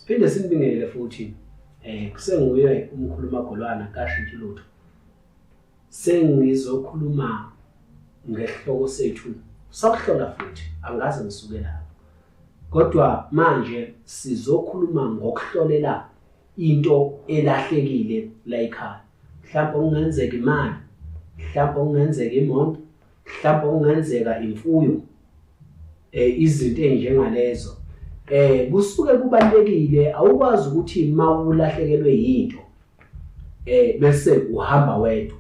Siphinde sinibingelele futhi kusenguye umkhulu Magolwana kashintshi lutho. Sengizokhuluma ngehloko sethu sakuhlola futhi angaze ngisuke lapho. Kodwa manje sizokhuluma ngokuhlolela into elahlekile la ekhaya. Mhlawumbe kungenzeka imali, mhlawumbe kungenzeka imoto, mhlawumbe kungenzeka imfuyo, izinto ezinjengalezo. Kusuke kubalulekile, awukwazi ukuthi mawulahlekelwe yinto bese uhamba wedwa.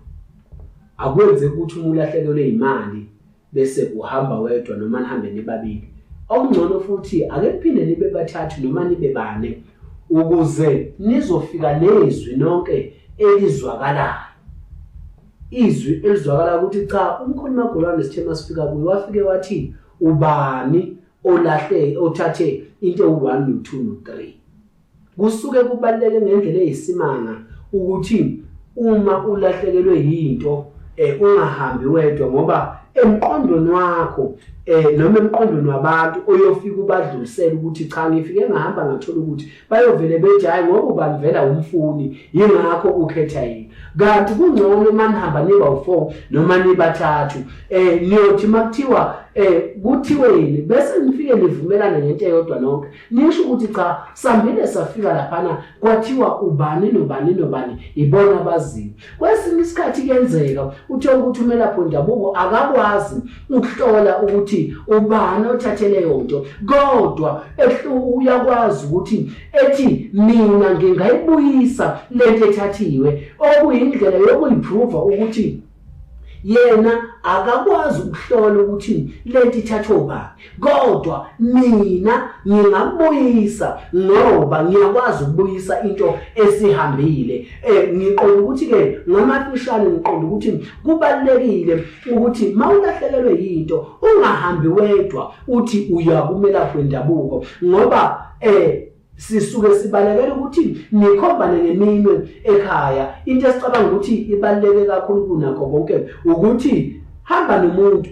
Akwenzeki ukuthi uma ulahlekelwe imali bese uhamba wedwa noma nihambe nibabili. Okungcono futhi ake niphinde nibe bathathu noma nibe bane ukuze nizofika nezwi nonke elizwakalayo. Izwi elizwakala ukuthi cha, umkhulu Magolwane sithe masifika kuye wafike wathi ubani olahle othathe into ewu-1 no-2 no-3. Kusuke kubaluleke ngendlela eyisimanga ukuthi uma ulahlekelwe yinto ungahambi wedwa, ngoba emqondweni wakho noma emqondweni wabantu oyofika ubadlulisele ukuthi cha, ngifike ngahamba ngathola ukuthi bayovele bethi hayi ngoba ubani vela umfuni, yingakho ukhetha yena. Kanti kungcono uma nihamba niba u-4 noma nibathathu, niyothi makuthiwa kuthiweni bese nifike nivumelane ngento eyodwa nonke, nisho ukuthi cha, sambile safika laphana kwathiwa ubani nobani nobani ibona abaziyo. Kwesinye isikhathi kuyenzeka uthole ukuthi umelaphi wendabuko akakwazi ukuhlola ukuthi ubani othathe leyo nto, kodwa uyakwazi ukuthi ethi mina ngingayibuyisa lento ethathiwe, okuyindlela yokuyiprova ukuthi yena akakwazi ukuhlola ukuthi lento ithathwe ubani, kodwa mina ngingakubuyisa ngoba ngiyakwazi ukubuyisa into esihambile. Ngiqonda ukuthi ke ngamafishane ngiqonda ukuthi kubalulekile ukuthi mawulahlekelwe yinto ungahambi wedwa uthi uya kumelaphi wendabuko, ngoba sisuke sibalekela ukuthi nikhombane ngeminwe ekhaya. Into esicabanga ukuthi ibaluleke kakhulu kunakho konke ukuthi hamba nomuntu,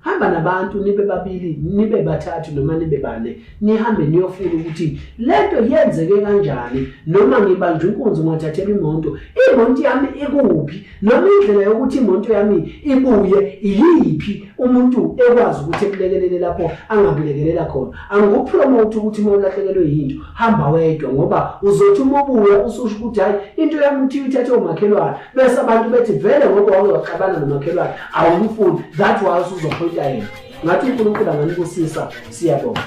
hamba nabantu, nibe babili, nibe bathathu noma nibe bane, nihambe niyofuna ukuthi lento yenzeke kanjani, noma ngibanjwe inkunzi ngathathela imoto, imoto yami ikuphi, noma indlela yokuthi imoto yami ibuye iyiphi, umuntu ekwazi ukuthi ekulekelele lapho angakulekelela khona. Angikupromote ukuthi uma ulahlekelwe yinto hamba wedwa, ngoba uzothi uma ubuya ususho ukuthi hayi into yami uthi uyithathe umakhelwane, bese abantu bethi vele ngoba wake waxabana nomakhelwane awumfuni, that why usuzophoyinta yena. Ngathi uNkulunkulu anganibusisa, siyabonga.